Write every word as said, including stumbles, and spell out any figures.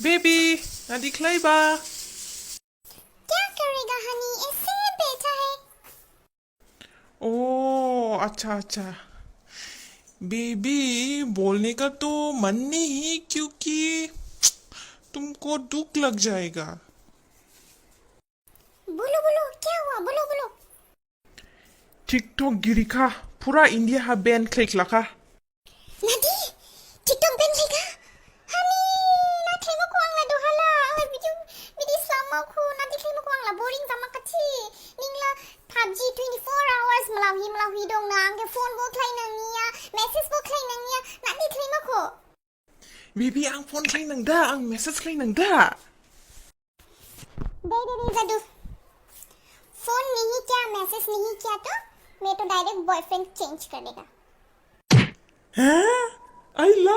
Baby, nadi khlaiba? क्या करेगा honey, ऐसे ही बैठा है। ओ, अच्छा, अच्छा। बेबी, बोलने का तो मन नहीं, क्योंकि तुमको दुख लग जाएगा। बोलो, बोलो, क्या हुआ? बोलो, बोलो। TikTok giri kha, pura India ha ban khlai khlakha. Nadi, TikTok ban khlai kha? Honey, na khlai ma kho ang la duha la, ang la video, video slam ma kho, nadi khlai ma kho ang la boring jama kha thi. Ning la PUBG twenty-four hours mlao hi mlao hi dong na, ang khe phone bo khlai nang niya, message bo khlai nang niya, nadi khlai ma kho. Baby, ang phone khlai nang da, ang message khlai nang da. दे दे दे जादू। फोन नहीं किया, मैसेज नहीं किया तो मैं तो direct boyfriend change कर देगा। हैं? आइला।